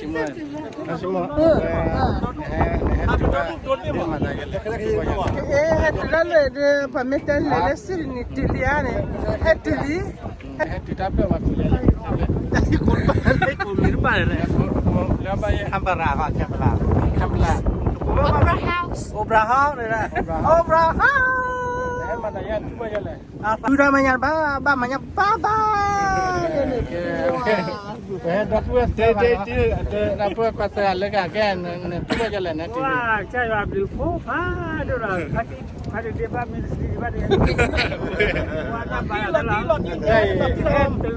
ဟဲတုၤလၢလၢဒီး ပှၤမ့ၢ်တဲလဲၤလၢစံၣ်န့ၣ် တုၤလံဧါန့ၣ်, ဟဲတုၤလံ, ဟဲတုၤတၢ်ဖျၢၣ်ဘၣ် ကိးလဲၣ်လဲၣ်, ကိးမံၤတဘၣ်လဲၣ်, လၢဘၣ်ယဲ camera ဟီ camera, camera, Opera House, Opera House, Opera House, ဟဲမၤတၢ်ယဲ တုၤဘၣ်ယဲလဲၣ်. တုၤတၢ်မဲာ်ညါဘၣ် ဘၣ်မဲာ်ညါဘၣ်ဘၣ်, တၢ်ပှဲၤကွၢ်သဲလၢကကဲ နတူၢ်ဘၣ်ယဲလဲၣ်န့ၣ်, ကၢ်ယွၤဘျုးဖိဖးဒိၣ်ဒီး ဖးတဒ့ဘၣ်မ့ၢ်တသံဘၣ်တဂ့ၤ, ဝဲတၢ်ဘၣ်လၢလီၤ, တုၤဒီး တုၤ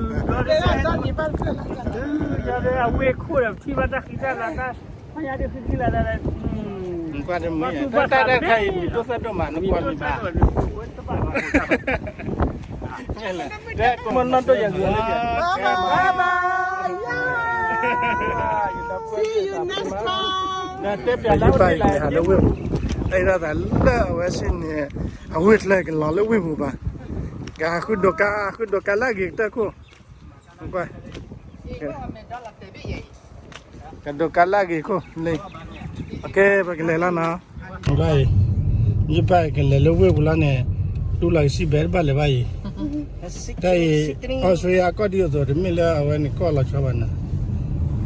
ဒီးအဝ့ၢ်ခိၣ်ဒီး ထံၣ်ဘၣ်တၢ်ဃံတၢ်လၤတၢ် ဖးညါဒ်ဃံဃံလၤလၤ, ကွၢ်တမုာ် တၢ်တၢ်တခါအံၤ မံၤဒိၣ်သၣ်ဒိၣ်မး နကွၢ်လံဘၣ်, တဲကမၤနီၣ်ဒိၣ်ယၤဂ့ၤလၢကဲ, bye bye, see you next time, တဲပျးလၢပၢ်အံၤကဟးလၢဝ့ၢ်ပူၤ, တၢ်အံၤဒၣ်သးလၢအဝဲစ့ၢ်န့ၣ် အဝ့ၢ်ကျဲကလီၤလၢဝ့ၢ်ပူၤဘၣ်, ကဟးဃုဒိးကါ ဟးဃုဒိးကါလၢအဂ့ၤကတၢၢ်ခိၣ်, ကွၢ် ကဒိးကါလၢအဂ့ၤခိၣ်လံ, ကဲ ပကလဲၤလီၤနီၤ, ကွၢ်အံၤ, ယပၢ်ကလဲၤလၢဝ့ၢ်ပူၤလီၤန့ၣ်, တူၢ်လီၤကစံၣ်ဘဲတဘၣ်လၢၤဘၣ်အံၤ, တၢ်အံၤ အီစထြ့လယါကီၢ်ဒ်သိးသိး တမ့ၢ်လၢအဝဲန့ၣ်ကီၢ်လီၤဆီဘၣ်နီၤ,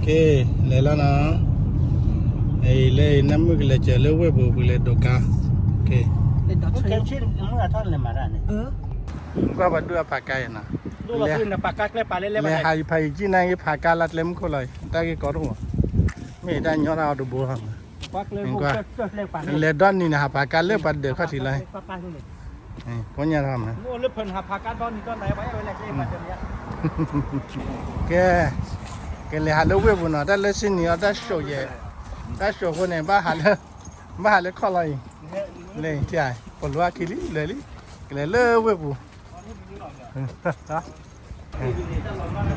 ကဲ လဲၤလီၤနီၤ, အံၤလၢနမုၢ်ကလဲၤစၢၤလၢဝ့ၢ်ပူၤ ပကလဲၤဒိးကါ, ကဲ ကွၢ်ပှၤဒိၣ်အဖးကါအံၤနီၤ, လဲၤဟးယဖးယကံၣ်န့ၣ် ယဖးကါလၢကျဲမုၢ်ခိၣ်လီၤ, တၢ်ဂ့ၢ်ကီတအိၣ်, မ့ၢ်တၢ်ညီတၢ်အီၤတဘိလီၤ, လဲၤဒီနံၤန့ၣ် ဟးဖးကါလၢပှၤဒၢးခီၣ်ထံးလီၤ, ဖိညါထီၣ်မး, ကဲ ကလဲၤဟးလၢဝ့ၢ်ပူၤနီၤ, တၢ်လၢစ့ၢ်န့ၣ်အီၤ တၢ်ၡိးယဲ, တၢ်ၡိးအဃိန့ၣ် ဘၣ်ဟးလၢခီၣ်လီၤအံၤ, လဲၤထံၣ်, ပလိၤအခံလံ လဲၤလံ, ကလဲၤလၢဝ့ၢ်ပူၤ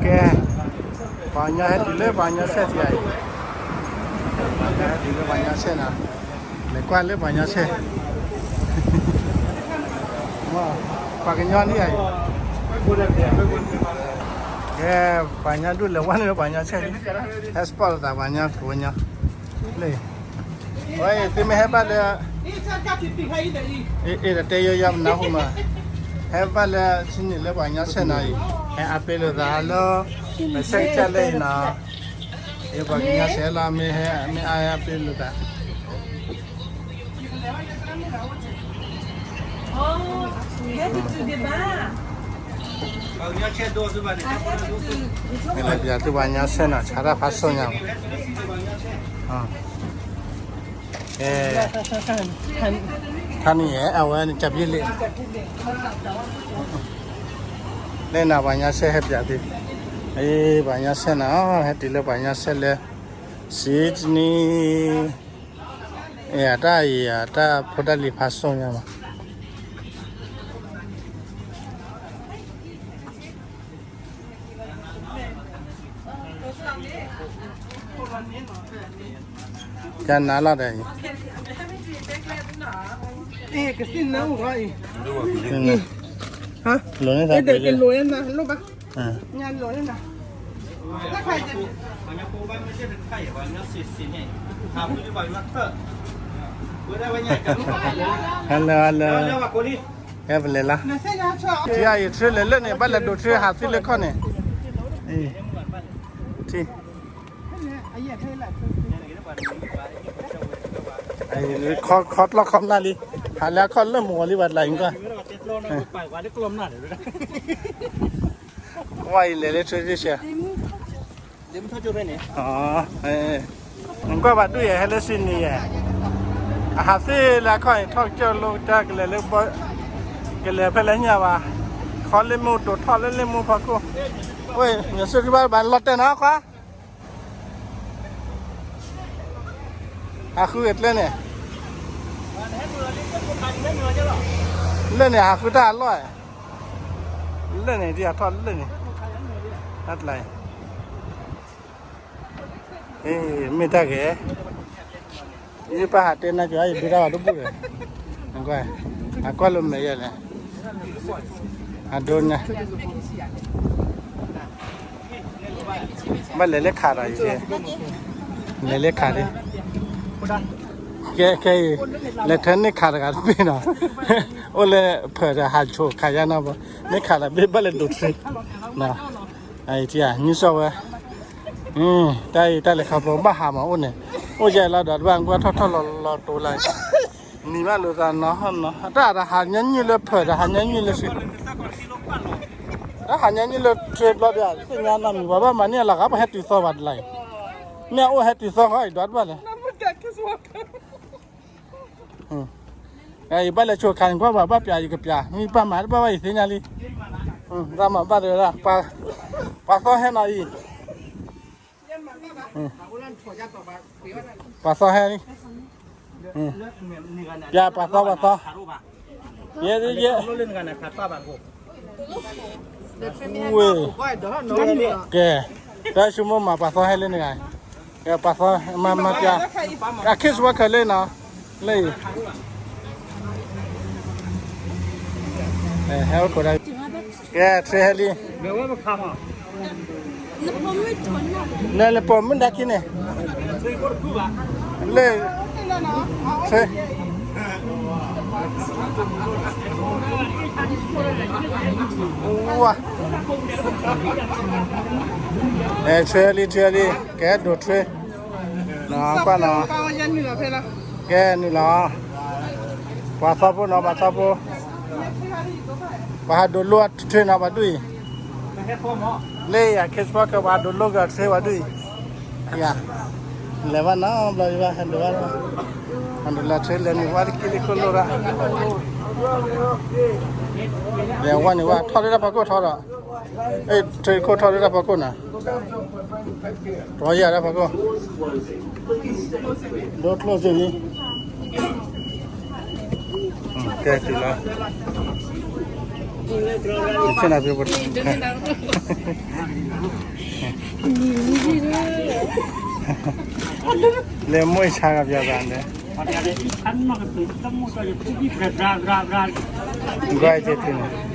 ကဲ, ပှၤကညီဟဲတုၤလၢပှၤကညီဆဲၣ်ထံအံၤ, ပှၤကညီဟဲတုၤလၢပှၤကညီဆဲၣ်နီၤ, လဲၤကွၢ်လၢပှၤကညီဆဲၣ်, ပှၤကညီန့ၣ်အံၤ, ကဲ, ပှၤကညီဒူၣ်လဲၤဝဲလၢပှၤကညီဆဲၣ်လံ, ဟဲစပီးလိာ်သးပှၤကညီကိးညီ, လၢ ဝဲအံၤ သုမ့ၢ်ဟဲဘၣ်လၢ, အ့ၣ် တတဲယီယီပနၢ်ဟူမး, ဟဲဘၣ်လၢဆံနံၤလၢပှၤကညီဆဲၣ်နီၤအံၤ, ဟဲအါပ့ၤလိာ်သးလၢ, ပဆဲးကစၢ်လၢအံၤနီၤ, အ့ၣ် ပှၤကညီဆဲၣ်လီၤ မ့ၢ်ဟဲမ့ၢ်အါပ့ၤလိာ်သး, မ့ၢ်လၢပျးသုပှၤကညီဆဲၣ်နီၤ ဆါတၢ်ဖးစိညါမး, ခါန့ၣ် အဝဲန့ၣ် ကပျ့လံ, လၢနၤပှၤကညီဆဲၣ်ဟဲပျးသု, အ့ၣ် ပှၤကညီဆဲၣ်နီၤ ဟဲတုၤလၢပှၤကညီဆဲၣ်လၢ, စံးတနံၤ, အတၢ်အံၤ အတၢ်ဖိတၢ်လံၤဖးစိညါမး ကနၤလီၤဒီး, ကသ့ၣ်နၢ်အိၣ်ခီအံၤ, ဟါ, လိၤန့ၣ်, ကလိၤန့ၣ်နၤလိၣ်ဘၣ်, ညါလိၤန့ၣ်နၤ, hello hello, ဟဲပလဲၤလီၤ, ထံအံၤထြၢလဲၤလၢန့ၣ် ဘၣ်လဲၤဒိးထြၢဟးသံလၢခီၣ်န့ၣ်, ထံ ခီကျီၢ်ခီမျၢ်လံ, ဟးလၢအခီၣ်လၢမုၢ်ဂီၤလံဘၣ်တလးအံၤကွၢ်, ဝဲအံၤလဲၤလၢထြၢတ့ၢ်ဆၢ, နကွၢ်ဘၣ်ဒူၣ်ယဲ ဟဲလၢစံးနံၤယဲ, အဟးသ့ၣ်လၢအခီၣ်အံၤ ထီၣ်ကစၢၢ်လိတၢ်ကလဲၤလၢ, ကလဲၤဖဲလဲၣ်ညါဘၣ်, ခီလၢမုၢ်တိၤထီၣ်လၢလ့ၣ်မူဖီခိၣ်, ဝဲ မ့ၢ်စ့ၢ်ကီးဘၣ်လီၤတဲာ်နီၤခွါ ဟးဃုအကျဲန့ၣ်, လၢန့ၣ်ဟးဃုတၢ်အလီၢ်, လၢန့ၣ်ဒ်အထီၣ်လၢန့ၣ်, တၢ်တလါအံၤ, မ့ၢ်တၢ်ဂ့ၤ, ယပၢ်ဟးတဲနၤကၠီ ယဒိတၢ်ဂီၤတဘူၣ်ဒီး, အကွၢ်လိာ်မဲာ်ယဲလဲၣ်, အဒိန့ၣ် ဘၣ်လဲၤလၢခးဒီးယဲ, လဲၤလၢခးဒ်, ကဲခဲအံၤ, လဲၤထၢန့ၢ်ခးတဂၤတဘ့ၣ်နီၤ, အိၣ်လၢဖၢးဒီးဟးဆိးခးယါနီၤဘၣ်, န့ၢ်ခးလၢဘ့ၣ်ဘၣ်လဲၤဒိးထံ, အံၤထံဧါ နံၣ်စီၣ်ဝဲ, တၢ်အံၤတၢ်လဲၤခီဖျိဘၣ်ဟးမးအိၣ်န့ၣ်, အိၣ်ယဲလီၤဒီးတဘၣ်ကွၢ်ထီၣ်ထီၣ်လီၤလီၤတိၤလၢ နံၤဘၣ်လိာ်သးနီၤနီၤ, တၢ်တဟးညါညွၢ်လၢဖၢး တဟးညါညွၢ်လၢဆံ, တၢ်ဟးညါညွၢ်လၢထြ့ဘျီဒီး သ့ၣ်ညါနီတမံၤ ပှၤဘၣ်မၤန့ၢ်အလီၤဂာ် ပှၤဟဲတုၤသီဘၣ်တလါအံၤ, မ့ၢ်အအိၣ်ဟဲတုၤသီဃီအံၤ ဒွးတဘၣ်လဲၣ်, ယဘၣ်လဲၤဆိခးန့ၣ် ကွၢ်ဘၣ် ဘၣ်ပျးယကပျး မ့ၢ်ပၢ်မၤတဘၣ်ဘၣ် ယသ့ၣ်ညါလံ, ရၢ်မၤဘၣ်တဝဲဒၣ်, ပှၤသီဟဲနီၤအံၤ ပှၤသီဟဲလံ, ပျးပှၤသီ ပှၤသီ, ယဲ, ယဲ, ဝ့ၢ်, ကဲ, တၢ်ဆိကမိၣ်မး ပှၤသီဟဲလၢနဂၤ, ကဲပှၤသီ, မၤ, မၤပျး, အခ့ၣ်စဝါခၢၣ်လၢနီၤ, လၢအံၤ ဟဲအိၣ်ခိးဒၣ်, ကဲထြ့ဟဲလံ, လၢလၢပိာ်မုၣ်ဒါခံန့ၣ်, လၢ, ထြ့, ဝါ, ထြ့လံ ထြ့လံ, ကဲဒိးထြ့, ကွၢ်နီၤ, ကဲနုာ်လီၤ, ပှၤသီဖိနီၤ ပှၤသီဖိ ပှၤဟးဒိးလိၣ်ထြ့နီၤ ပှၤဒူၣ်အံၤ, လၢအခ့ၣ်စပီၣ်ကၢ ပှၤဟးဒိးလိၣ်က့ၤထြ့ပှၤဒူၣ်အံၤ, လဲၤဘၣ်နီတဘျီဘၣ် ဟဲဒိးဘၣ်, ဟးဒိးလၢထြ့လဲၤနုာ်ဝဲတက့ၢ်လံခိၣ်လိၣ်ဒၣ်, လဲၤဝဲန့ၣ်ဝဲ ထီၣ်လၢတၢ်ဖီခိၣ်ထီဒီး, ထြ့ခိၣ်ထီၣ်လၢတၢ်ဖီခိၣ်နီၤ, တဝီယၤတၢ်ဖီခိၣ် ဒိၣ်ကျိၣ်စ့ၢ်လံ, ကဲတုၤလီၤ, လဲၤမိၢ်ဆါကပျးသးန့ၣ်, ကွၢ်က့ၤထံန့ၣ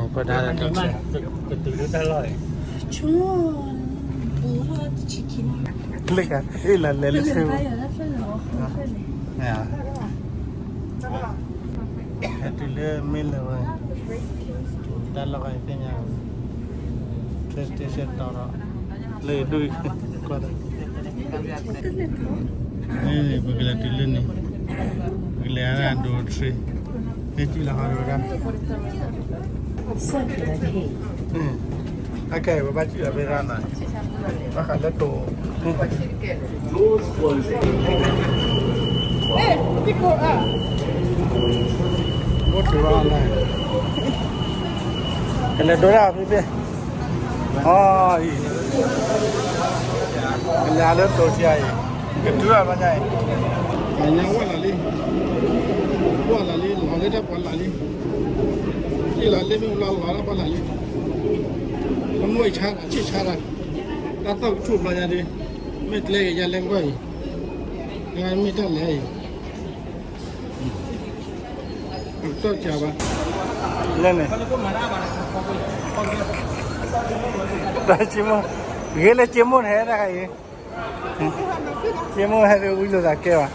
်, ပဒါလၢတၢ်ဆဲး, လၢကဟ့ၣ်လီၤလဲၤလၢဆ့, ဟဲတုၤလၢမ့ၢ်လၢဝဲ, တၢ်လီၢ်ဂၤသ့ၣ်ညါ, ဆဲးတ့ဆဲးတီၤဒီး, လၢဒိၣ်, ကွၢ်ဒီး, ပကလဲၤတုၤလၢန့ၣ်, ပကလဲၤဒိးထြ့, ဟဲတုၤလီၤဟီဒီးဝဲဒၣ် အကဲ ပဘၣ်စံၣ်လီၤဖဲရၣ်နၤ, ဘၣ်ဃးလၢတိၤ, အိၣ်တုၤဘၣ်လၢ, ကလဲၤဒိးဒၣ်ဖဲဖဲ, အံၤ, ကလဲၤလၢတိၤဆံးအံၤ, ကတုၤဘၣ်ဘျီညါအံၤ, ညါဝဲလီၤလံ, ဝဲလီၤလံ လီၤလၢတၢ်ပှၤလၢ်လံ, အံၤလီၤလၢမ့ၢ်လီၤလီၤတၢ်ပှၤလၢ်လံ, ကမိၣ်အံၤဆါလီၤ ဆံၣ်ဆါလီၤ, တၢ်သီၣ်ကထူၣ်ဘျီညါဒ်, မ့ၢ်ကျဲက့ၤယါလဲၤကွၢ်အံၤ, မ့ၢ်တၢ်လဲၤအံၤ, အကတီၢ်ကဘၣ်, လဲၣ်န့ၣ်, တၢ်က့မိၢ်, ဂ့ၤလၢက့မိၢ်ဟဲတၢ်ခါအံၤ, က့မိၢ်ဟဲဒ်ဝံလိာ်သးကဲဘၣ်,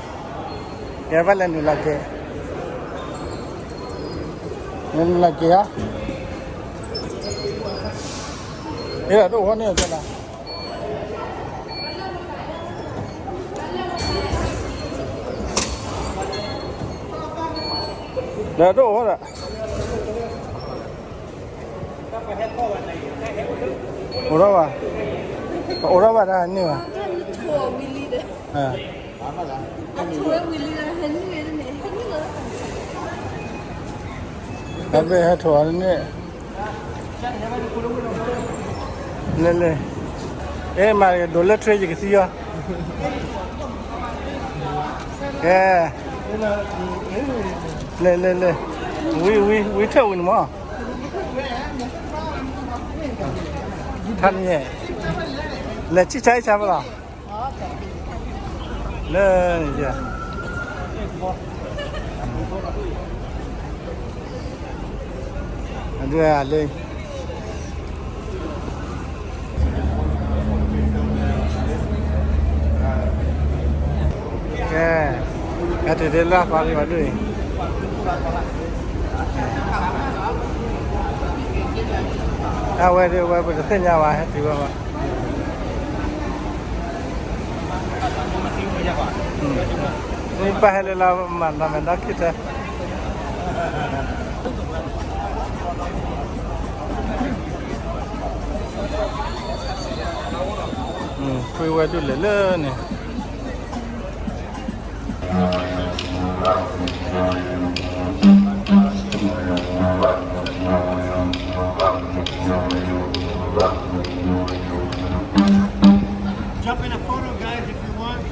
ကဲဘၣ်လဲၤနုာ်လီၤက့ၤ, လဲၤနုာ်လီၤက့ၤဧါ, ဟဲဒီးတအိၣ်ဃီန့ၣ်ကဲလီၤ ဒီးတအိၣ်ဒီး, အိၣ်ဒီးဘၣ်, အိၣ်ဒီးဘၣ်တၢ်န့ၣ်ဘၣ်, အဘ့ၣ်ဟဲထိၣ်အီၤန့ၣ်, လဲၤလဲၤ, အဲ မၤကဒိးလၢထြ့ယကသံအီၤ, ကဲ, လဲၤလဲၤလဲၤ, ဝံၤဝံၤဝံၤထၢၣ်ဝံၤန့ၣ်မး, ထါန့ၣ်, လဲၤဆံၣ်ဆါဆါဖဲလီၤ လၢ, အဒုးလၢ, တ့ၢ်တ့ၢ်လၢအသီဒံးဘၣ်ဒ်အံၤ, အဝဲဒၣ်ဝဲပတသ့ၣ်ညါဘၣ် ဟဲတုၤဝဲဘၣ်, မ့ၢ်ပၢ်ဟဲလၢလၢမၤနီၢ်မဲာ်နီၢ်ခံထဲ ကွ့ဝဲဒၣ်လဲၣ်လၢန့ၣ် Jump in a photo, guys, if you want.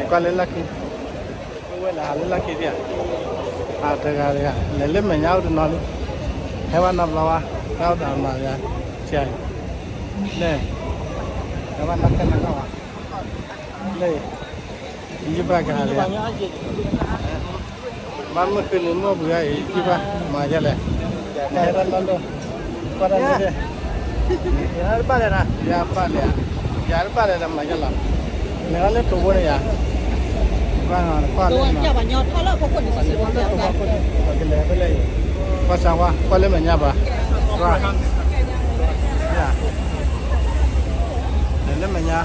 ကွၢ်လၢလၢ်ခံ, ဝဲလၢဟးလၢလၢ်ခံဒံးဧါ, အတဂၤတဂၤ လဲၤလၢမဲာ်ညါအိၣ်တနီၤလံ, ဟဲဘၣ်နီတဘျီဘၣ်, တၢ်အိၣ်သးမၤယၤ, ဆံးအံၤ, လဲၤ, ဟဲဘၣ်နီၢ်ခဲနီၢ်ကီၢ်ဘၣ်, လဲၤ, ယဘၣ်ကဟးလၢယၤ ဘၣ်မုၢ်ဃ့လံမုၢ်ဘှံးအံၤ ယဘၣ်မၤယဲလဲၣ်, ဟဲတၢ်လီၢ်လီၢ်, ကွၢ်တၢ်လၢ, ယၤတဘၣ်လဲၣ်, ယၤတဘၣ်လဲၣ်, ယၤတဘၣ်လဲၣ်ဒီးမၤယဲလီၤ, လဲၤအီၤလၢတိၤဘိန့ၣ်ယၤ, ကွၢ်ကွၢ်လၢ, ပကလဲၤဖဲလဲၣ်အံၤ, ကွၢ်စၢ်ဝါ ကွၢ်လၢမဲာ်ညါဘၣ်, ကွၢ်, ယၤ, လဲၤလၢမဲာ်ညါ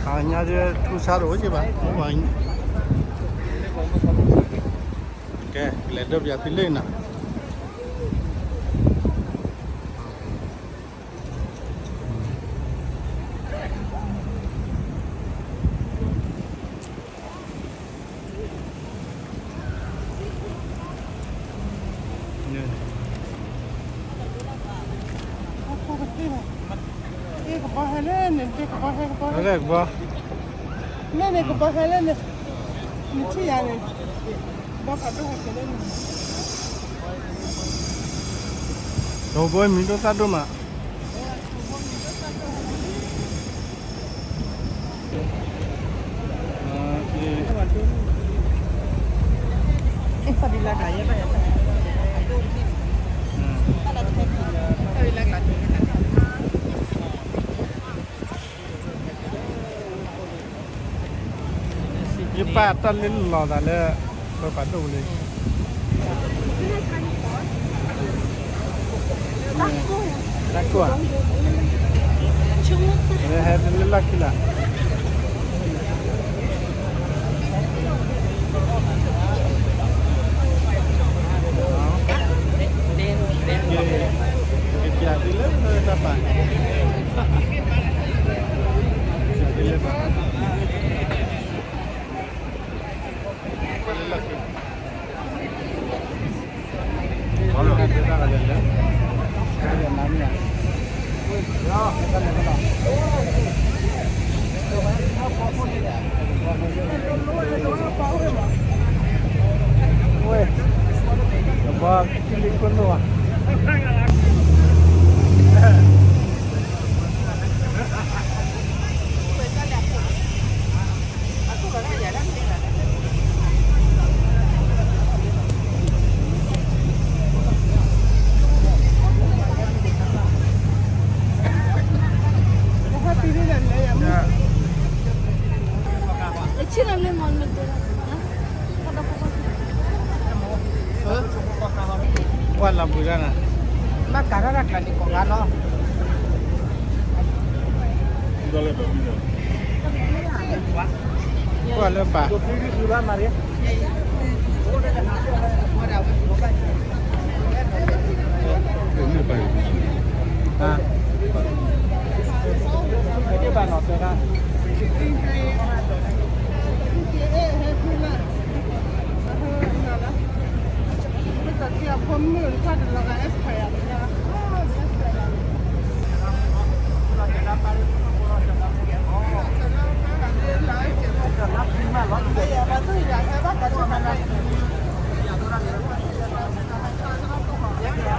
အညါဒ်ထူဆါတအိၣ်က့ဘၣ်, ကဲ ကလဲၤဒိးပယီၤသုလ့ၣ်နီၤ, ကဘီဟဲလၢန့ၣ်, ကဘီဟဲ, ကဘီဟဲ, လၢန့ၣ်ကဘီဟဲလၢန့ၣ်, နထံၣ်ယၤန့ၣ်, ကဘီဖးဒိၣ်ဟဲက့ၤလၢန့ၣ်, တဘိမံၤဒိၣ်သၣ်ဒိၣ်မး ယပၢ်တၢ်လၢလီၤသးလၢ ပပာ်ဒိၣ်ကလံ, တၢ်ကိၢ်ဧါ, ဟဲလၢလီၢ်ခံလီၤ. ကွၢ်လီၤဘှံးတၢ်နၤ, ဘၣ်ကးထီၣ်တၢ်ကျးန့ၣ်ကိးဂၤနီၤ, ကွၢ်လၢပၢ်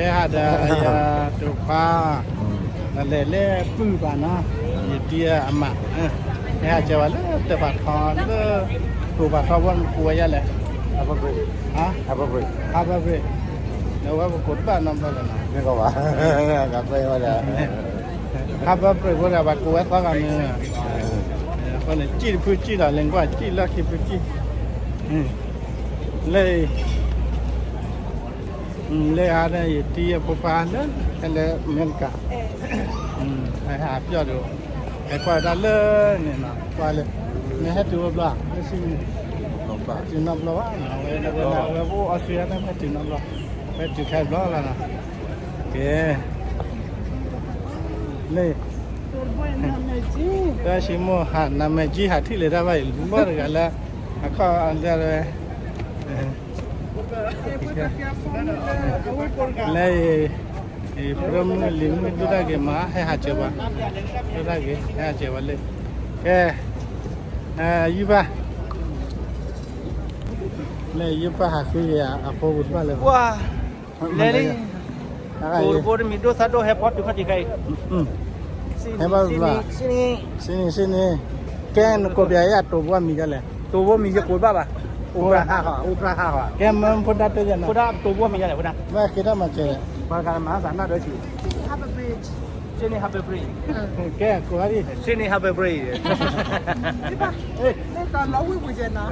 ဟဲဟးဒီးယတိာ်ခွါ, လဲၤလၢပုၢ်ဘၣ်နီၤ, ယတံၤအမး, ဟဲဟးကဲဝဲလၢတၢ်ဖးထီလၢ တိာ်ဖးထီဝဲ မ့ၢ်ကိးဝဲယဲလဲၣ်, Harbour Bridge, အဝဲပကိးတဘၣ်နီတဘျီလၢၤနီၤ, Harbour Bridge ဖိဒီးပှၤကိးဝဲသီဂၤန့ၣ်, အဃိန့ၣ် ကံၣ်တဖုကံၣ်ဒီး လဲၤကွၢ်ကံၣ်လၢခံဖုကံၣ်, လၢ လၢအါန့ၣ် ယတံၤအဖိခွါလၢ ဟဲလၢအမဲရကၤ, ဟဲဟးပၠီၣ်ဒီး ဟဲကွၢ်တၢ်လၢန့ၣ်နီၤ, ကွၢ်လၢ မ့ၢ်ဟဲတုၤဝဲဘျီ လၢဆံနံၤ, ဟဲတုၤနီတဘျီဘၣ်နီၤ, အဝဲ အဝဲပအိၣ်အီစထြ့လယါန့ၣ် ဟဲတုၤနီတဘျီ, ဟဲတုၤခဲဘျီလီၤနီၤ, ကဲ လၢ တၢ်ဆိကမိၣ်ဟး နာမည်ကြီး ဟးထံၣ်လၢၤတၢ်ဘၣ်အံၤ ဘီၣ်တဂၤလၢ အခီၣ်အဒၢဝဲ လၢ ပြၢမုၢ်လံၤမုၢ်ဒိၣ်တၢ်ဂ့ၤမး ဟဲဟးစၢၤပှၤ, ဒိၣ်တၢ်ဂ့ၤ ဟဲဟးစၢၤပှၤလၢ ကဲ ယုၢ်ဘၣ် လၢယုၢ်ဘၣ်ဟးဃုယၤအဖိပူၤတဖၣ်လၢ လဲၤလံ, ကိးတဘိတမံၤဒိၣ်သၣ်ဒိၣ်ဟဲဖီတုၤခီၣ်ထံးခဲအံၤ, ဟဲဘၣ်ဘျီ, စ့နံၤ, စ့နံၤ, ကဲနကိးပျးယၤတိာ်ဘိအမံၤဒ်လဲၣ်, တိာ်ဘိမံၤယကိးဘၣ်ဘၣ်, အိၣ်ပြဟးဟး, အိၣ်ပြဟးဟး, ကဲမၢဖိဒါတဲယၤနီၤ, ဖိဒါတိာ်ဘိမံၤဒ်လဲၣ်, ဖိဒါ, မ့ၢ်ဃ့တၢ်မၤစၢၤ, ပှၤတဂၤမၤသးနၢ်ဒီးဆံး Sydney Harbour Bridge, ကဲကိးဂၤဒ်, Sydney Harbour Bridge, လီၤဂာ်ဝ့ၢ်ပူၤကဲနီၤ,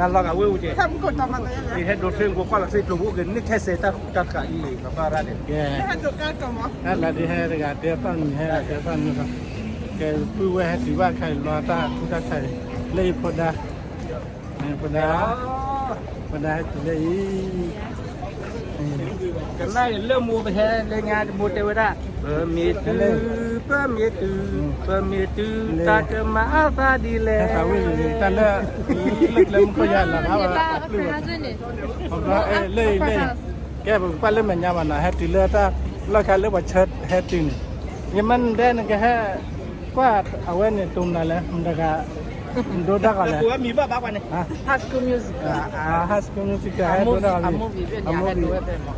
ယဟဲဒိးထံကွၢ်ကွၢ်လီၤသ့ၣ်တိာ်ဘိကန့ၢ်ထဲစဲးတၢ်ဃူတၢ်ဃာ်အံၤ ပဘၣ်ရၣ်န့ၣ်, ကဲ, ဟဲလီၤဒ်ဟဲတဂၤတဲသီၣ်နံၤ ဟဲတဂၤတဲသီၣ်နံၤလီၤ, ကဲပုၢ်ဝဲၢ်ဟဲတုၤဘၣ်ခါအံၤ လီၤတၢ်ဃူတၢ်ဃာ်အံၤ လၢယဖိဒါ ဖိဒါ, ဖိဒါဟဲတုၤလၢအံၤ, ကနၣ်လၢမိၢ်ပဟဲလၢညါတဘိတဲဝဲဒၣ်, ပမ့ၢ်တုၤ, ပမ့ၢ်တုၤ, ပမ့ၢ်တုၤ, တၢ်ကမၤအသးဒ်လဲၣ်, တၢ်လၢ, လၢကျဲမုၢ်ခိၣ်ယၤလီၤ, လၢအံၤ, ကဲပကကွၢ်လၢမဲာ်ညါဘၣ်နီၤ ဟဲတုၤလၢတၢ်လီၢ်ခါလၢပှၤဆၢဟဲတုၤန့ၣ်, ယမ့ၢ်နဒဲနကဟဲ ကွၢ်အဝဲန့ၣ်တိၤမနုၤလဲၣ် မတဂၤ, ဒိတၢ်ဂီၤလဲၣ်, High School Musical, High School Musical ဟဲဒိတၢ်ဂီၤလံ,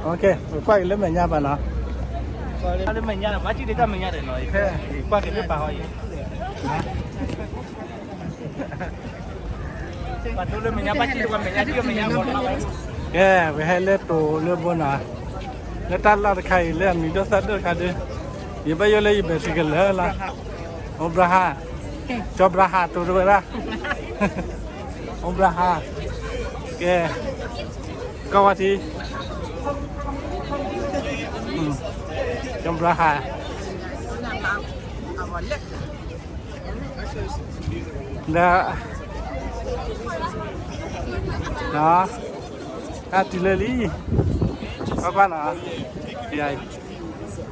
ကွၢ်က့ၤလၢမဲာ်ညါဘၣ်နီၤ, လၢမဲာ်ညါ, ကွၢ်က့ၤလၢပာ်ဟီအံၤ ကဲ ပဟဲလၢတိၤလၢဘိနီၤ, လၢတၢ်လီၢ်တခါအံၤ လၢအမံၤဒိၣ်သၣ်ဒိၣ်တခါဒုး, ယဘၣ်ယိၣ်လၢယ battery ကလၢာ်လီၤ, အိၣ်ဘြၤဟၣ်, ကၠီဘြၤဟၣ်တိၤတဝဲဒၣ်, အိၣ်ဘြၤဟၣ်, ကဲ, ကီၢ်ဝါထံ, ကၠီဘြၤဟၣ် ဒီး, တၢ်တုၤလၢလံ, ကွ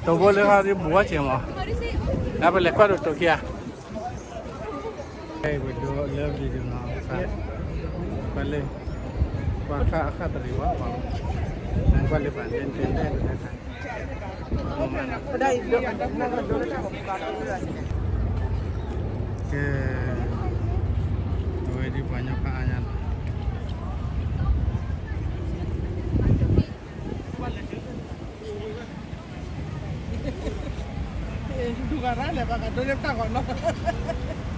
ၢ်ကွၢ်နီၤ, တိၤဘိလၢဟီဒ်ဘူးဝဲကဲမး, ဒီးပလဲၤကွၢ်ဒိၣ်တိၤခံဂၤ, ပဒိလၢ video နီၤ, ကွၢ်လၢ, ကွၢ်ဃၣ်ဃၣ်တရံးဝဲ, ကွၢ်လၢပှၤလဲၤတဲလဲၤ ကဲ, အဝဲဒ်ပှၤညီဖးအါညါလီၤ. ဒုးဂၤရၣ်လဲၣ် ပှၤကဒိလၢတၢ်ဂီၤနီၤ.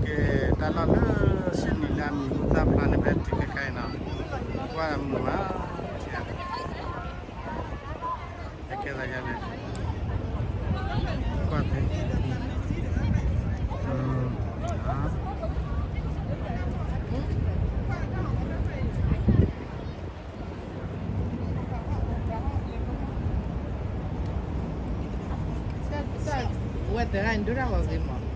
ကဲ, တၢ်လီၢ်လၢ Sydney လၢအမံၤဟူသၣ်ဖျါန့ၣ် ဖဲတုၤခဲခါအံၤနီၤ, ကွၢ်မုာ်မး, ကဲသးယါန့ၣ်, ကွၢ်သ့, ဝဲတဂၤန့ၣ်ဒိၣ်တၢ်ဂီၤဂ့ၤမး.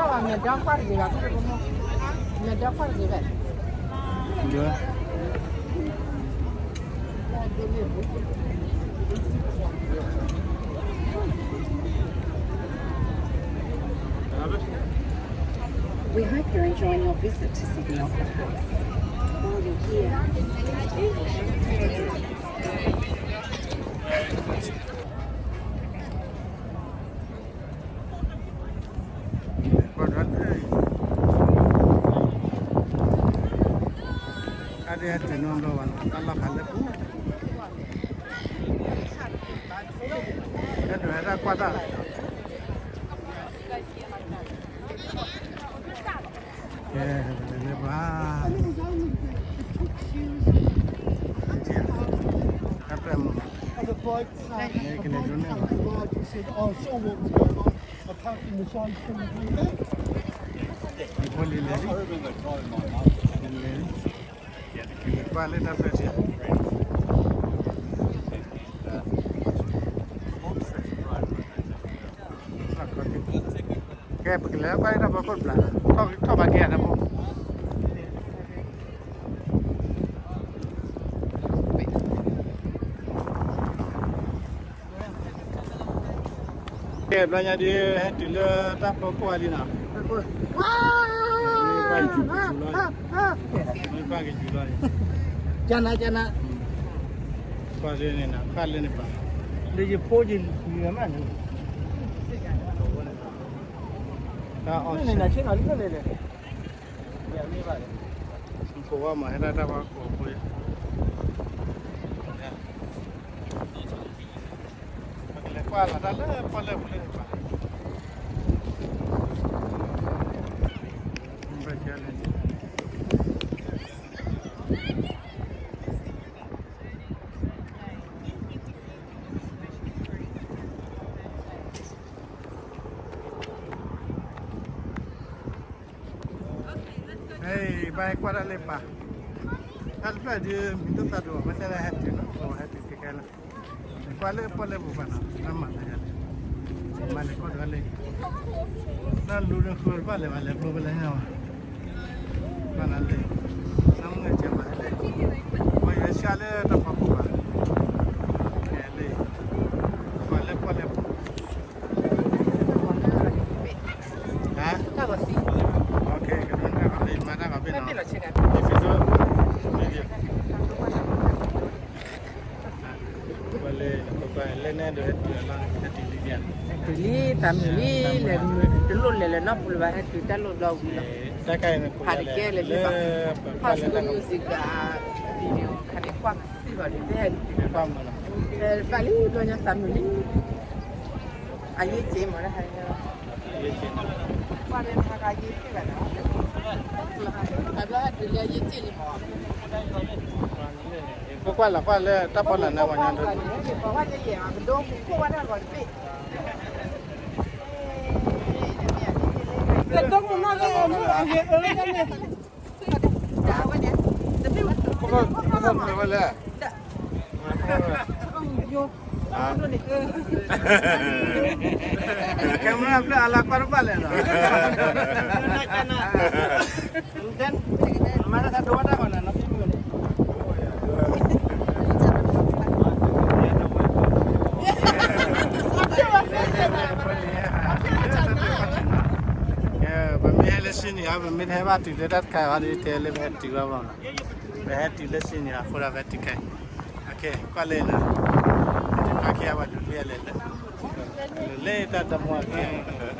နဂၤနမံၤဆူၣ်ဆူၣ်ဒၣ်ဒီး မ့ၢ်ဒီကွၢ်တဂ့ၤဘၣ်. We hope you're enjoying your visit to Sydney Opera House. While you're here, please And the bloke, uh, the bloke come to the barge and said, "Oh, I saw what was going on." I parked in the side, couldn't do that. Okay, ပကလဲၤကွၢ်လၢတၢ်ဖီခိၣ်တဘျီ, ထီၣ်ဘၣ်က့ၤနဖိ. ကဲ ဘျီညါဒ် ဟဲတုၤလၢတၢ်ဖီခိၣ်အါလံနီၤ. မ့ၢ်ဘၣ်က့ၤယူၤလီၤ, မ့ၢ်ဘၣ်က့ၤယူၤလီၤန့ၣ်, ကနၤ ကနၤ, ကွၢ်လၢန့ၣ်နီၤ, ဃၣ်လၢန့ၣ်ပာ်, လၢယဖိယလံၤမးန့ၣ်, တၢ်အီၣ်န့ၣ်နၤဆ့ၣ်နီၤလံန့ၣ်, မ့ၢ်ဘၣ်လဲၣ်, ကိးဝဲမၤဟဲဒၣ်တၢ်ဖီခိၣ်ဖိ, ပကလဲၤကွၢ်လီၤတၢ်လၢပီၣ်လဲၣ်ပူၤလၢန့ၣ်ပာ်, ဟဲ ဘၣ်ဟဲကွၢ်တၢ်လၢပာ်, တၢ်တဖျၢၣ်ဒ် မံၤဒိၣ်သးဒိၣ် ပှၤတဲလၢဟဲတုၤနီၤ, ပှၤဟဲတုၤခဲခဲလၢာ်, ကွၢ်လၢပီၣ်လဲၣ်ပူၤပာ်နီၤ, တၢ်မၤလၢယၤလဲၣ်, မၤလဲၤကီၢ်တဂၤလၢ, တၢ်လူၤနဃၢၤတဘၣ်လဲၤဘၣ်လဲၤဘျိဝဲလဲၣ်ဟဲဝဲ, ဘၣ်နၤလၢ, နမုၢ်ဂၤကဲမၤဟဲလၢ, ပှၤယွၤဆှၢလၢတၢ်ဖီခိၣ်ဘၣ်, ကဲလၢ, ကွၢ်လၢပီၣ်လဲၣ်ပူၤ ဟါ, တၢ်ဂီၤသံ, မၤတၢ်ဂီၤဘ့ၣ်နီၤ, ပှၤလဲၤ ပှၤလဲၤနဲဒိးဟဲတုၤလီၤ, ဟဲတုၤလံ, ဟဲတုၤလံ, သးမုာ်လံ, လဲၤတလိၣ်လဲၤလၢၤနီတပူၤလၢၤဘၣ်, ဟဲတုၤတၢ်လိၣ်ဘျီဝံၤလီၤ, ဖးတကဲလၢၤလံဘၣ်, High School Musical video ခါန့ၣ် ကွၢ်ကသ့လီၤဒ်တဟဲတုၤ, ပာ်လံဘျီညါသးမုာ်လံ, အယ့ၢ်က့မးလၢဟါ, ကွၢ်လၢဟါကယ့ၢ်က့ဘၣ်နီၤ, အဘျီဟဲတုၤလၢအယ့ၢ်က့လံမး, ကွၢ်ကွၢ်လီၤကွၢ်လၢတၢ်ဖီလာ်န့ၣ်ဝဲညါဒိၣ်, ဝဲလဲၣ်, camera ဖျၢၣ်အလါကွၢ်တဘၣ်လဲၣ်နီၤ, မၤတၢ်ဒိဝဲတၢ်ဂီၤန့ၣ်, ပမ့ၢ်ဟဲလၢစ့ၣ်နံၤဧါ, ပမ့ၢ်တဟဲဘၣ်တုၤလၢတၢ်တခါအံၤဒီး တဲလၢပဟဲတုၤဘၣ်ဘၣ်နီၤ, ပဟဲတုၤလၢစ့ၣ်နံၤအဃိဒီး ပဟဲတုၤခဲအံၤ, ကွၢ်လၢနီၤ, ကွၢ်ခဲအံၤပှၤဒုးလံအလဲၤလၢ, လၢတၢ်တမူအကဲ,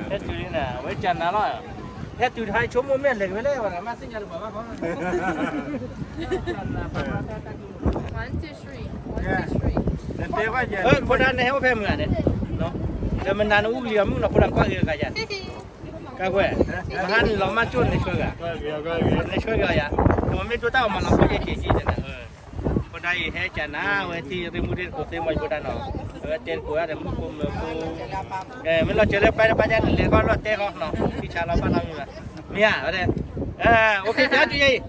ဟဲတုၤလံနၤ ဝဲကနၤလီၤ, ဟဲတုၤတခါဆိကမိၣ်မ့ၢ်လဲၤက့ၤဝဲလဲၣ် ပှၤမၤသ့ၣ်ညါတပှၤဘၣ်ဃီ One, two, three. One, two, three. ဖိဒၣ်န့ၣ်ဟဲအိၣ်ဖဲမုၢ်ဂၤန့ၣ်, ဒီးမနုၤနအူကလံၤအမုၢ်နီၤ ဖိဒၣ်ကွၢ်ဂ့ၤဂၤယၤ, ကကွဲၢ်, မဟါန့ၣ်လီၤမၢ်ကၠိၣ်န့ၣ်ဆှၢဂၤ, န့ၣ်ဆှၢဂၤယၤ, ပမ့ၢ်ဒိတၢ်အီၣ်မးလီၤ ဖိယဲၢ်က့ၤက့ၤန့ၣ်, ဖိဒၣ်အံၤဟဲကနၤ ဝဲထံၣ်ရ့ၣ်မူရ့ၣ်တကိးသ့မီၢ်ယဖိဒၣ်နီၤ, အဝဲတဲတကိးဒၣ်ဒီးမုၢ်ကိးမုၢ်ဖိ, မ့ၢ်လီၤစၢၤလၢပၢ်တပၢ်ညါန့ၣ် လဲၤဃီလီၤတဲဃီနီၤ ထံဆါလီၤဘၣ်လီၤမုၢ်ဘၣ်, မ့ၢ်ဧါ, ဝဲတဲ, ဘၣ်ကၠူယဲၢ်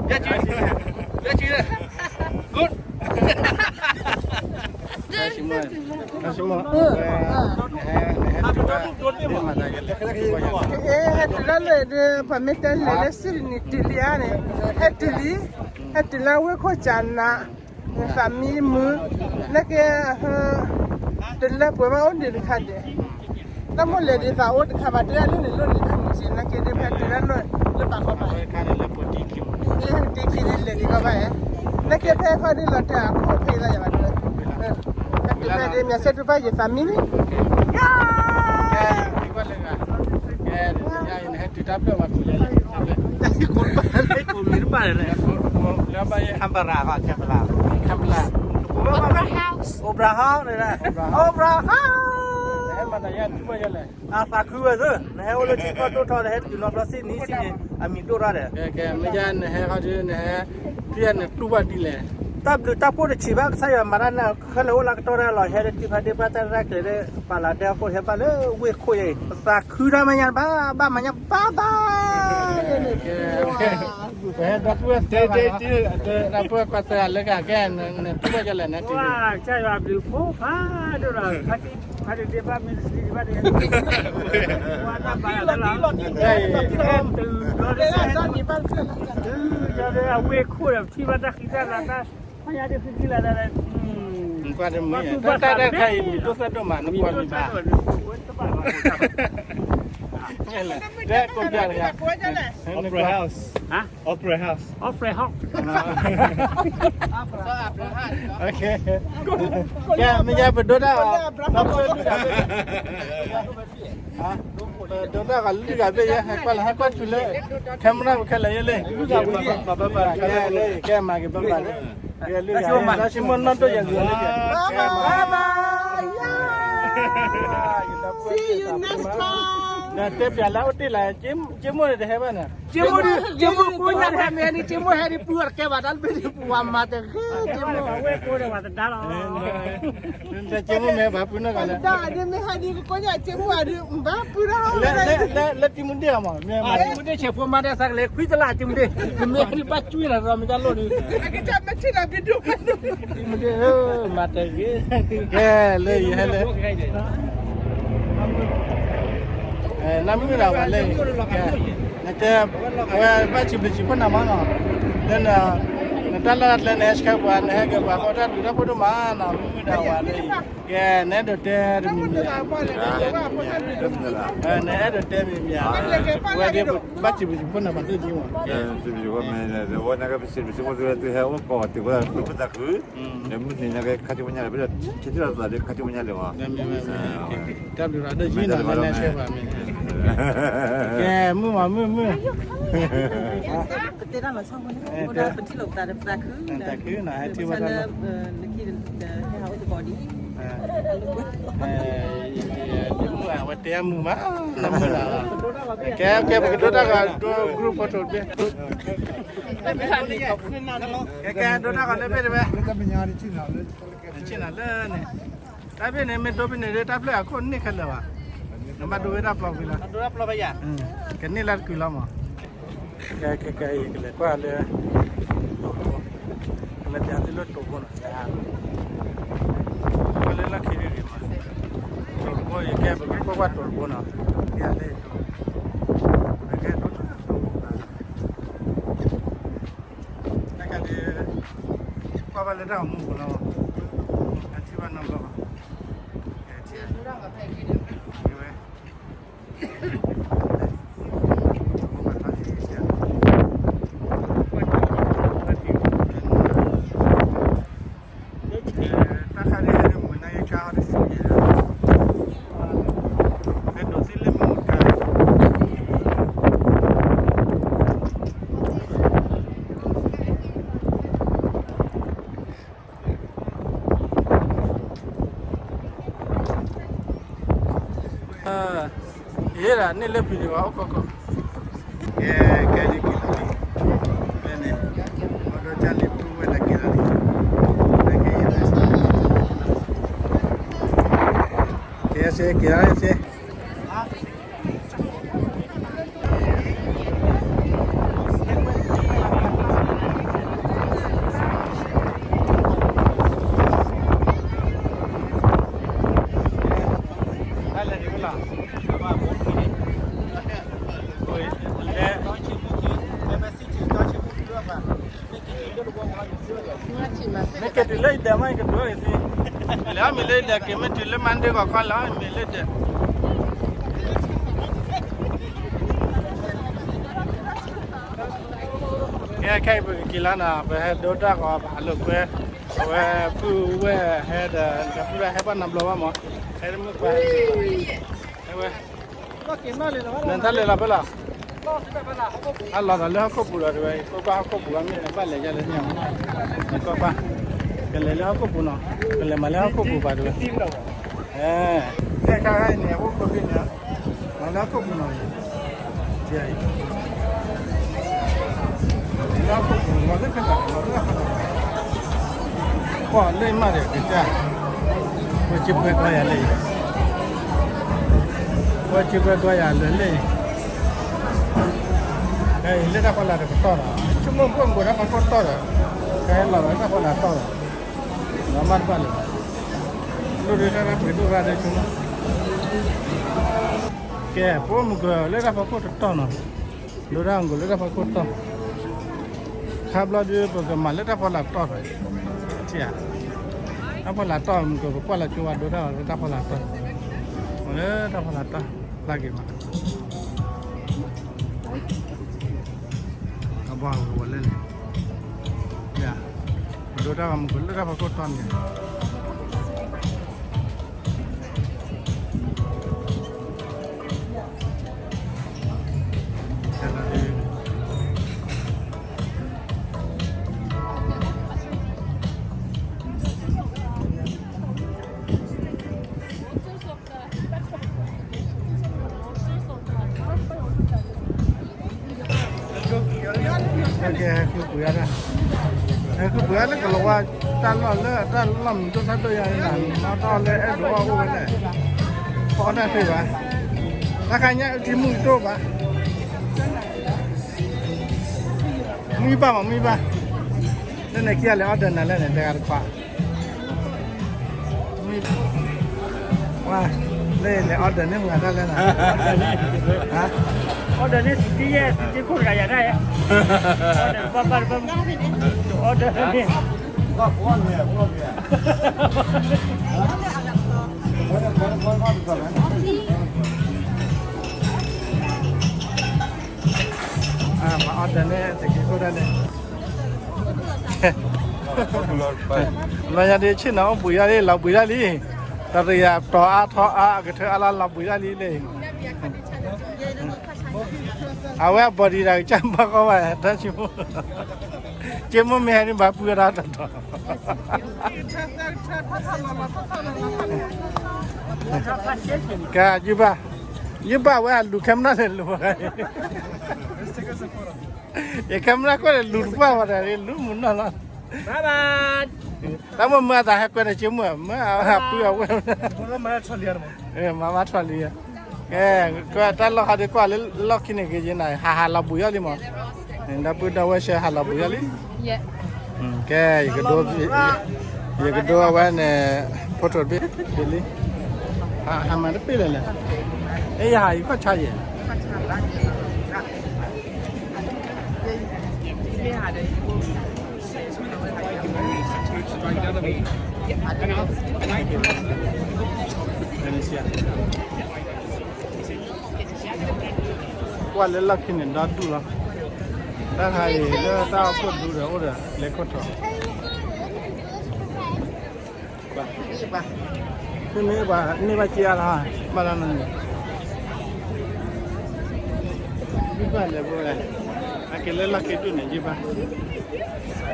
အံၤ, ဘၣ်ကၠူ, ဘၣ်ကၠူ, good. ကဲ ဟဲတုၤတၢ်လၢဒီး ပှၤမ့ၢ်တဲလဲၤလၢ Sydney တုၤလံဧါန့ၣ်, ဟဲတုၤလံ, ဟဲတုၤလၢဝ့ၢ်ခိၣ်ကၠးနး, သးမံမုာ်, နာ်က့ တလၢပှဲၤဘၣ်အိၣ်ဒံးတခါဒဲး, တၢ်မိၢ်လဲၤဒ်သိးအိၣ်တခါဘၣ် တဲဒၣ်လၢန့ၣ်လိၣ်န့ၣ် တၢ်မုာ်စ့ၢ် နာ်က့ဒ်ဖဲတုၤလၢ လၢဘၣ်ခီဘၣ် တံခံဒ်လဲၣ်န့ၣ်ကဘၣ်ဧါ, နာ်က့ဖဲခီဒ်လီၤတဲာ်အခိၣ်ဖဲလီၤယၤဘၣ်ဒ်, ဖဲတုၤဖဲဒ် မ့ၢ်ဆဲးတူၢ်ဘၣ်ယသးမံန့ၣ် Opera House, Opera House, Opera House. အသးခုဝဲသ့ၣ် နဟဲအိၣ်လၢထံကီၢ်ဒိၣ်ထီၣ် နဟဲတုၤနီတဘျီ Sydney, Sydney အမံၤဒိၣ်ထီၣ်ဒီး မ့ၢ်ယါနဟဲခီဒ် နဟဲ ဖံနတူၢ်ဘၣ်ဒ်လဲၣ်, တၢ်ဘျုးတၢ်ဖှိၣ်တဆံးဘၣ် ကစၢ်ယွၤမၤတၢ်န့ၣ် ခဲလၢာ်အိၣ်လၢကတီၢ်ဒၣ်လီၤ ဟဲလၢထံဖးဒ့ ဘၣ်တၢ်ရဲၣ်တၢ်ကျဲၤလၢ ပာ်လီၤဒဲအဃိ ဟဲဘၣ်လၢဝ့ၢ်ခိၣ်အံၤ ပသးခုတၢ်မဲာ်ညါဘၣ် ဘၣ်မၤညါဘၣ်ဘၣ် ပှၤကွၢ်သၢလၢကကဲ နတူၢ်ဘၣ်ကလဲၣ် နတူၢ်ဘၣ် ကစၢ်ယွၤဘျုးဖှိၣ်ဖးဒိၣ်ဒီး ဖါတံၢ်ဘၣ်မ့ၢ်တံၢ်ဘၣ်တံၢ် ဝါတၢ်ဘၣ်လီၤ ဟဲတုၤဘျီဒ် အဝ့ၢ်ခိၣ်ဒီး ပထံၣ်ဘၣ်တၢ်ဃံတၢ်လၤတၢ် ဖးညါဒ်ဃံဃံလၤလၤလၢ ကွၢ်တမုာ် တၢ်တၢ်တခါအံၤ မံၤဒိၣ်သၢဒိၣ်မး နကွၢ်မံၤဘၣ် တဲကိးပျၢ်တဂၤ Opera House, Opera House, Opera House. ကဲ မ့ၢ်ယါပဒိတၢ်ဂီၤ ဒိတၢ်ဂီၤလွံၢ်ဂၤဘ့ၣ်ယဲ ဟဲကွၢ်လၢဟဲကွၢ်ဆူလၢ camera ခဲလၢာ်ယဲလံ ကဲမၤက့ၤဘၣ်ဘၣ်လၢ ကဲလွံၢ်ဂၤ လၢဆိကမိၣ်နီၢ်ဒိၣ်ယဲဂ့ၤလၢ See you next time. တဲပျးလၢအိၣ်တ့ၢ်လၢ က့မိၢ်န့ၣ်တဟဲဘၣ်န့ၣ် က့မိၢ်ဒ် က့မိၢ်ကိးညါတဟဲမ့ၢ်န့ၣ် က့မိၢ်ဟဲဒ်ပုၢ်အတကဲဘၣ် တၢ်လၢဘ့ၣ်ဒ်ပူၤဝါမၤတဂ့ၤ က့မိၢ် က့မိၢ်မ့ၢ်ဘၣ်ပုၢ်နီၢ်ဂၤလၢ ဒ်မ့ၢ်ဟဲဒ်ကိးညါ က့မိၢ်အဒ်ဘၣ်ပုၢ်နီၢ် လၢတံၤမူဒ့ၣ်အမ့ၢ် တံၤမူဒ့ၣ်ဆဲးဖိမၤဒ်သးကလဲၤခွံတလၢ်တံၤမူဒ့ၣ် နမ့ၢ်ဟဲဒ်ဘၣ်ကွံာ်လီၤဒီးမ့ၢ်တၢ်လိၣ်ဒ် တံၤမူဒ့ၣ် မၤတဂ့ၤ ကဲလၢယဟဲလၢ နမုၢ်ဒၣ်ဝဲလၢ နတဲ အဝဲဘၣ်စံးဘျုးစံးဖှိၣ်နၤမးနီၤ လၢ နတၢ်လၢ်တၢ်ကျဲၤ နဟဲဆှၢပှၤ နဟဲက့ၤပှၤဃီ တၢ်ဘျုးတၢ်ဖှိၣ်ဒိၣ်မးနီၤ မုၢ်ဒၣ်ဝဲလၢ ကဲ နအဲၣ်ဒိးတဲတမံၤမံၤ နအဲၣ်ဒိးတဲမံၤမံၤ အဝဲဒ် ဘၣ်စံးဘျုးစံးဖှိၣ်နၤမးဒ်န့ၣ်မး စံးဘျုးစံးဖှိၣ်မ့ၢ် ဝဲနကပစံးဘျုးစံးဖှိၣ်သုဝဲသုဟဲအိၣ်ကီးတ့ၢ်ဝဲဒၣ်သုပသးခု နမုၢ်နံၤနကခါထံၣ်ဝဲညါလၢ ပဒၣ်ထံၣ်ထံၣ်လီၤသးဒီးခါထံၣ်ဝဲညါလၢၤဘၣ် တၢ်ဘျုးရၤဒိၣ်ယံၤနီၤ လၢနဲဆဲးပှၤမ့ၢ် ကဲ မုၢ်မး မုၢ် မုၢ် ပတဲတၢ်လီၤဆီမ့ၢ်န့ၣ် ပဒၣ်ပထံၣ်လိာ်ပသးဒီးပသးခု တၢ်ခုနီၤ ဟဲထံၣ်ဝဲဒၣ်လၢ လၢခံဒီး ဟဲဟးအိၣ်သကိးဒ် မုၢ်အဝဲတဲအမုၢ်မး နမုၢ်လၢ်လီၤ ကဲ ကဲ ပကဒိတၢ်ဂီၤ ဒိ group photo တဘ့ၣ် ကဲ ကဲ ဒိတၢ်ဂီၤလၢဘ့ၣ်တဝဲ ဆ့ၣ်နီၤလၢန့ၣ် တၢ်ဘ့ၣ်န့ၣ် မ့ၢ်ဒိဘ့ၣ်န့ၣ် တၢ်ဖျၢၣ်အခိၣ်န့ၢ်ခဲလၢာ်ဘၣ် နဘၣ်ဒိဝဲဒၣ်ပျီကွံာ်လီၤ ကန့ၢ်လၢတကုာ်လီၤမး ကဲ ကဲ ကဲ ယကလဲၤကွၢ်လၢ တိၤတဘိ မ့ၢ်ပျးသုလၢတိၤတဘိနီၤ ကွၢ်လၢလၢခံဂ့ၤဂ့ၤမး တိၤတဘိ ယကဲ ပကကွၢ်ကွၢ်တိၤတဘိနီၤ ပျးလၢတိၤ ပကဲတိၤတဘိ တၢ်ကဒုး ကွၢ်ဘၣ်လၢတၢ်ဂီၤမူပူၤလီၤ အထံၣ်ဘၣ်နီတဘျီဘၣ် ကဲထံၣ် ကဲဝဲ တၢ်ခါဒ်ဟဲဒ်မုၢ်နၤယကါဟီဒ်စူၤယဲ ဟဲဒိးသ့လၢမုၢ်ကါ ယဲဒၣ်န့ၣ်လၢပျံၤန့ၣ်ဘၣ်အိၣ်ကီၢ်ကီၢ် ကဲ ကဲဒ်က့ၤလီၤလံ ဖဲန့ၣ် ဒီးကၢ်လံၤပူၤဝဲလၢက့ၤလီၤလံ ကဲ ကဲ ကဲ ကဲ ကဲ ကဲ ကဒိၣ်အံၤသ့, လဲၤအီၣ်မ့ၤလၢဒဲး က့ၤမ့ၢ်တုၤလၢမါဒ့ဂီၤခီ လဲၤအီၣ်မ့ၤလၢဒဲး. ကဲ ခဲအံၤပကက့ၤလီၤနီၤ, ပဟဲဒိတၢ်ဂီၤ ပဟးလိာ်ကွဲ, အဝဲပုၢ်ဝဲၢ်ဟဲဒီး ဒီပုၢ်ဝဲၢ်ဟဲဘၣ်နၤဘျီဘၣ်မး, ဟဲတမုၢ်ပှၤ, ဟဲဝဲ, နတၢ်လဲၤလီၤဖဲလဲၣ်, အလီၤဒီးလၢဟီၣ်ခိၣ်ပူၤဒီး တဝဲ ကွၢ်ကွၢ်ဟီၣ်ခိၣ်ပူၤဘၣ်မ့ၢ်ဘၣ်လဲၤယါလၢန့ၣ်, ကွၢ်ကွၢ်, ကလဲၤလၢဟီၣ်ခိၣ်ပူၤနီၤ, ကလဲၤမၤလၢဟီၣ်ခိၣ်ပူၤဘၣ်တဝဲ, အဲ, ခဲခါအံၤန့ၣ် အအိၣ်ခိးက့ၤန့ၣ်, မၤလၢဟီၣ်ခိၣ်ပူၤနီၤ, လၢဟီၣ်ခိၣ်ပူၤ လီၤလၢဖဲလဲၣ်, လီၤလၢဟီၣ်ခိၣ်ပူၤ, ကွၢ်လၢမးဒီးကစၢ်, ပှၤစံးပှဲၤကွၢ်ယၤလၢ, ပှၤစံးပှဲၤကွၢ်ယၤလၢလၢ ခဲအံၤလၢတၢ်ဖီလာ်တကတီၢ်ဒီး ဆိကမိၣ်ပှၢ်မုၢ်ကိးတၢ်ဖီခိၣ်တီၢ်ဒီး, ခဲအံၤလီၤဒီးတၢ်ဖီလာ်တီၢ်ဒီး, ဒီးမ့ၢ်တဘၣ်လၢၤဘၣ်, လိၣ်ဒၣ်တၢ်ပှ့ၤဒိၣ်ရၣ်ဒၣ်ဆိကမိၣ်, ကဲ ပှၢ်မုၢ်ကိးလၢတၢ်ဖီခိၣ်တတီၢ်နီၤ, ဒိၣ်တၢ်အီၣ်ကိးလၢတၢ်ဖီခိၣ်တီၢ်, ခါဘျီဒုး ပကမၤလၢတၢ်ဖီလာ်တီၢ်ဒီး, တၢ်ဖီလာ်တီၢ်မုၢ်ကိး ပကွၢ်လီၤကၠိဝဲဒိၣ်တၢ်လၢတၢ်ဖီလာ်တီၢ်, လၢတၢ်ဖီလာ်တီၢ်, ဖျါက့ၤမး အဘၣ်ဝဲဝဲလၢန့ၣ်, ဒိၣ်တၢ်ဂီၤမုၢ်ကိးလၢတၢ်ဖီခိၣ်တီၢ်န့ၣ်, ကဲ ဟဲဃုပှ့ၤအါ, ဟဲဃုပှ့ၤအါလၢကလီၤဝါတၢ်လီၢ်လၢတၢ်လီၢ်မုၢ်ဒိၣ်သၣ်ဒိၣ်ယါန့ၣ်, မ့ၢ်တၢ်အီၣ်လၢအဲၣ်ဒိးအီၣ်အိၣ်ဝဲလဲၣ်, ပအီၣ်တၢ်သ့ဘၣ်, တၢ်ခါညါအုၣ်ထံမုၢ်တအိၣ်ဘၣ်, မုၢ်ဘၣ်မး မုၢ်ဘၣ်, လၢန့ၣ်ခံဂၤလဲၤ order နၤလဲၣ်န့ၣ် တဂၤတခွး မုၢ်ဘၣ်, ဝါ, လၢလဲၤ order န့ၢ်မုၢ်ဂၤတၢ်လဲၣ်န့ၣ်, ဟါ, order န့ၢ် စတံယဲၢ် စတံခိၣ်တဂၤယၤတၢ်ယဲၢ်, order န့ၢ် ဘၣ်ဘၣ်တဘၣ်, order န့ၢ် မၤ order န့ၣ် စတံခိၣ်တၢ်န့ၣ်, လီၤညါဒ်ဆ့ၣ်နီၤ အိၣ်ဘှံးဒၣ်လံ လီၤဘှံးဒၣ်လံ, တရံးယၤတီၤအါထီအါ အကထၢအါလီၤ လီၤဘှံးဒၣ်လံလံ, အဝဲအ body ဒီးကစၢ်ဘၣ်ဃီဘၣ် တၢ်ဆိကမိၣ်, က့မိၢ်မ့ၢ်ဟဲန့ၣ် ဘၣ်ပုၢ်ဝဲဒၣ်တတီၤ ကဲ ယုၢ်ဘၣ်, ယုၢ်ဘၣ်ဝဲအလူၤ camera န့ၣ်လူၤ, ယ camera ကွၢ်န့ၣ်လူၤတပှၢ်ဘၣ်ဒီး လူၤမုာ်နီၢ်လီၤ, တၢ်မုာ်မုာ်အသးဟဲကွဲန့ၣ် က့မိၢ် မ့ၢ်အပုၢ်အဝဲၢ် မၤမၤထီၣ်လံ, ကဲ, ကဲတၢ်လီၢ်ခါဒ်ကွၢ်လၢလီၢ်ခံန့ၣ်ဂ့ၤယဲနၤ ဟးဟးလီၤဘှံးအီၤလံမး, ဒီပုၢ်ဒီဝဲၢ်ဆှၢဟးလီၤဘှံးအီၤလံ, ကဲ, ယကဒိ, ယကဒိအဝဲန့ၣ်, ဖိထိၣ်တဘ့ၣ်, ဒ်လံ, ဟးမၤတဘ့ၣ်လၢ်လၢ်, အဲ ယဟးယခီၣ်ဆါယဲၢ် ကွၢ်လၢလီၢ်ခံန့ၣ် ဒီဒူၣ်လီၤ, တၢ်ခါအံၤလၢတၢ်အိၣ်ဖှိၣ်ဒူဒီးအိၣ်ဒီးလဲၤခိၣ်ထီၣ်, မ့မ့ၢ်ပှၤန့ၢ်ဘၣ်က့ၤအါလီၤ, ဘၣ်လီၤနီၤ, ယုၢ်ဘၣ်လဲၤဘိလဲၣ်, အက့ၤလၢလီၢ်ခံဒူၣ်န့ၣ် ယုၢ်ဘၣ် လၢပက့ၤလီၤမး,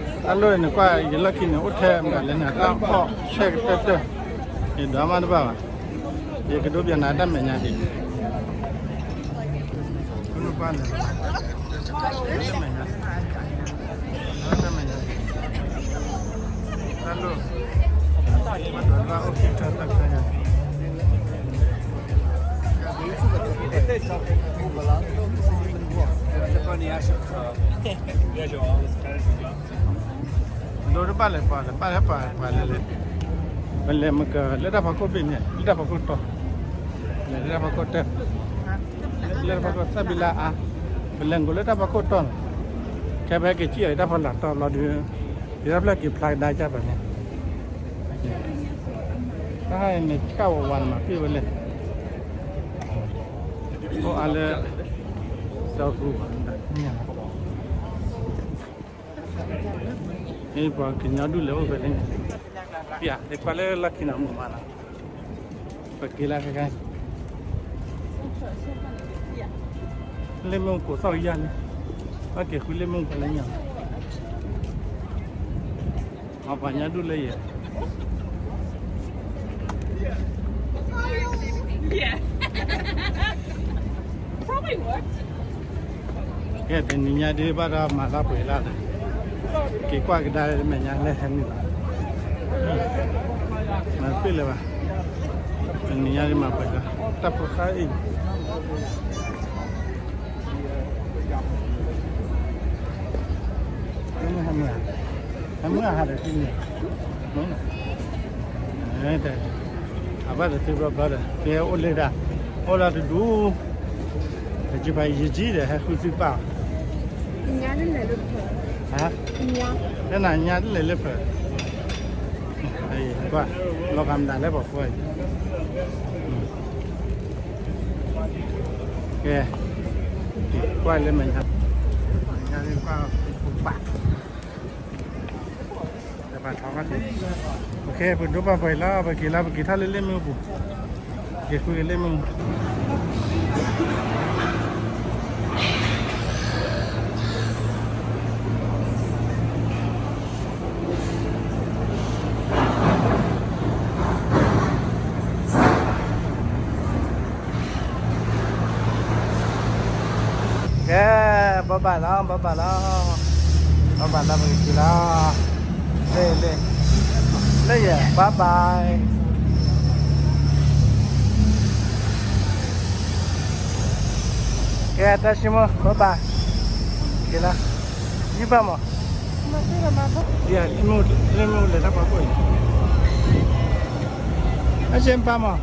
တၢ်လီၢ်န့ၣ်ကွၢ် ယလီၢ်ခံန့ၣ် အိၣ်ထဲမတၤလဲၣ်န့ၣ် တၢ်အီၣ်ဆဲးကတၢၢ်တၢၢ်, ယဒွးမးတဘၣ်ဘၣ်, ယကဒိပျးနၤတၢ်မဲာ်ညါဒံး, တၢ်လီၢ်, တၢ်အိၣ်ခံထၢတၢ်ခါညါ ဒိတဘၣ်လဲၤပှၤလဲၤဘၣ်ဟဲပှၤပှၤလဲၤလဲၤ, ပလဲၤမကလၢတၢ်ဖီခိၣ်ဘ့ၣ်န့ၣ် လၢတၢ်ဖီခိၣ်တီၢ်, လဲၤလၢတၢ်ဖီခိၣ်တၢ်, လၢတၢ်ဖီခိၣ်သၣ်ဘံလၢအါ, ပလဲၤမကလၢတၢ်ဖီခိၣ်တီၢ်န့ၣ်, ခဲဖဲက့ၤစံၣ်အီၤတၢ်ဖီလာ်တီဘျီဒုး, ယတၢ်ဖျၢၣ်က့ၤဖျါကဒါကၢ်ပှၤန့ၣ်, တၢ်ဟဲန့ၣ်ဆၣ်ဝဲဝါန့ၣ်မၤပ့ၢ်ဝဲလဲၣ်, အိၣ်အါလၢ စီၤပူၤ, ပှၤကညီဒူၣ်လဲၤအိၣ်ဖဲလဲၣ်န့ၣ်, ပျၢ် ယကွၢ်လၢလီၢ်ခံနီၤမုာ်မးနီၤ, ပက့ၤလၢခဲခါ လ့ၣ်မ့ၣ်အူကိးသီၣ်ကယၢ်လံ, ဘၣ်က့ၤဃုလ့ၣ်မ့ၣ်အူဖဲလၢညါ, အပှၤကညီဒူၣ်လၢယဲ ကဲ တနံၤညါဒ်ဘၣ်ဒီးမၤလၢပှဲၤလၢ်ဒီး, က့ၤကွၢ်ကဒါလၢမဲာ်ညါလၢဟဲနုာ်လီၤ, မၤတပ့ၢ်လၢၤဘၣ်, တနံၤညါဒ်မၤပှဲၤလၢ်, တၢ်ဖိဃါအံၤ ဟဲမုၢ်ဟါဒီးသ့ၣ်န့ၣ်, အဘၣ်ဒီးသုဘျီဘျီဒီး ကဲအိၣ်လၢဒၣ်, အိၣ်လၢတဒူ, တကပၤယကံဒီး ဟဲဃုသုပၢ်, တနၤညါတလဲၤလၢဖၢ, ကွၢ်, လီၤဂာ်မတၤလၢပှၤဃိအံၤ, ကဲ, ကွၢ်လၢမဲာ်ညါ, ညါကွၢ်ပၢ် ပဒိၣ်ပာ်ပှဲၤလီၤ ပက့ၤလၢပက့ၤထီၣ်လၢလ့ၣ်မ့ၣ်အူပူၤ, က့ၤဃုက့ၤလ့ၣ်မ့ၣ်အူ, ကဲ, ဘၣ်ဘၣ်လီၤ ဘၣ်ဘၣ်လီၤ, ဘၣ်ဘၣ်လီၤ ပကက့ၤလီၤ, လၢ, လၢယဲ bye bye, ကဲ တၢ်ဆိကမိၣ် bye bye, က့ၤလီၤ, ယဘၣ်မး, လ့ၣ်မ့ၣ်အူလဲၤတၢ်ပှၤကိၣ်အံၤ, အဆ့ပၢ်မး,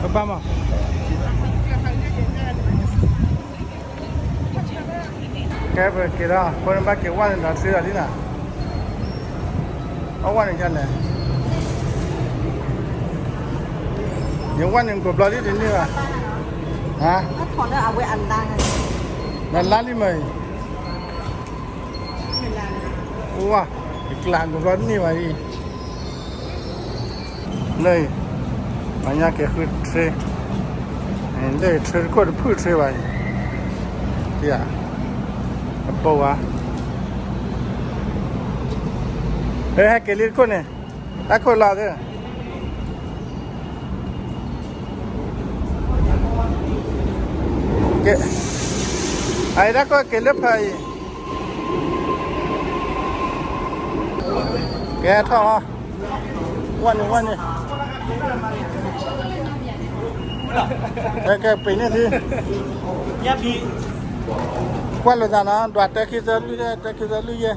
ပပၢ်မး ကဲပက့ၤဒီး အဃိန့ၣ်ဘၣ်က့ၤဝဲန့ၣ်ဒီး တသ့ဒီးလံနီၤ, အဝဲန့ၣ်ဒ်လဲၣ်, ယဝဲန့ၣ်ကိးဘျီလံတန့ၢ်ဘၣ်, ဟါ, လၢလါလံမ့ၢ်အံၤ, ဝါ, ယကျးကိးဘျီတန့ၢ်ဘၣ်အံၤ လၢ, ပှၤညါက့ၤဃုထြ့, လၢထြ့တခိၣ်တဖုထြ့ဘၣ်အံၤ, အပိာ်ဝါ, ဟဲက့ၤလံတခိၣ်န့ၣ်, တၢ်ခိၣ်လီၤသ့, ကဲ, အအံၤတၢ်ခိၣ်က့ၤလၢဖၢအံၤ, ကဲထီၣ်လီၤ, ဝဲန့ၣ် ဝဲန့ၣ်, ကဲ ကဲ ပ့ၤန့ၢ်သု, ကွၢ်လိာ်သးနီၤ ဒွးတဲခံသၢလွံၢ် တဲခံသၢလွံၢ်ယဲ,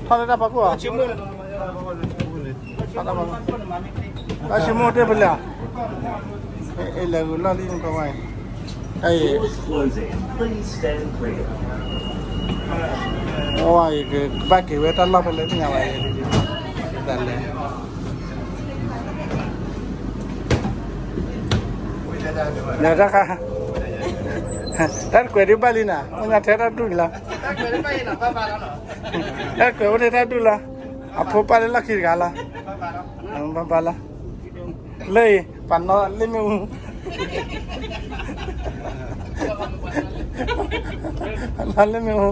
ထီၣ်လၢတၢ်ဖီခိၣ်ဧါ, တၢ်ဆိကမိၣ်တ့ၢ်ဖဲလဲၣ်, အလဲၤဂုာ်လီၢ်လံနကဝဲ, အံၤ, အဝဲအံၤကဘၣ်က့ၤဝဲတၢ်လီၢ်ဖဲလဲၣ်သ့ၣ်ညါဘၣ်, တၢ်လဲၤ လဲၤတၢ်ခါ, တၢ်တကွဲးဒ်ဘၣ်လံနၤ အိၣ်ညါထဲတၢ်ဒူၣ်လီၤ, တၢ်တကွဲးအိၣ်ထဲတၢ်ဒူၣ်လီၤ, အဖိပၢ်လၢလီၢ်ခံတဂၤလီၤ, ဘၣ်ဘၣ်လီၤ, လၢအံၤ ပှၤနီၣ်လ့ၣ်မ့ၣ်အူ နီၣ်လ့ၣ်မ့ၣ်အူ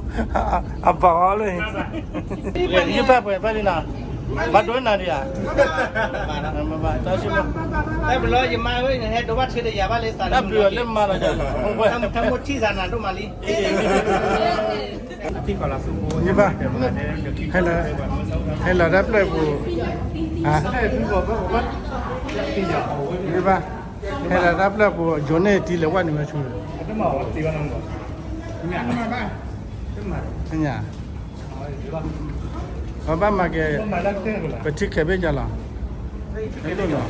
အဘၣ်အီၤလၢအံၤ, ယဘၣ်ပှဲၤဘၣ်လံနၤ, ဘၣ်ဒိနၤဒံးဧါ, တၢ်ဆိကမိၣ်, တၢ်ဘျုးလၢယမါဧၢ, ယဟဲဒိးဘၣ်ထံတယၤဘၣ်လၢသး, တၢ်ဘျုးလၢမါလီၤ, ထံသးနၤဒိၣ်မးလံ, ယဘၣ်, ဟဲလီၤတၢ်ဖျၢၣ်ပူၤ, ယဘၣ်, ဟဲလီၤတၢ်ဖျၢၣ်ပူၤ ယိၤန့ၢ်တံၤလဲၤဝဲန့ၣ်ဝဲဆူ, ညါ, ပဘၣ်မၤက့ၤ, ပထံၣ်ခဲးဘ့ၣ်ညါလီၤ, ဟဲလိၣ်လီၤ,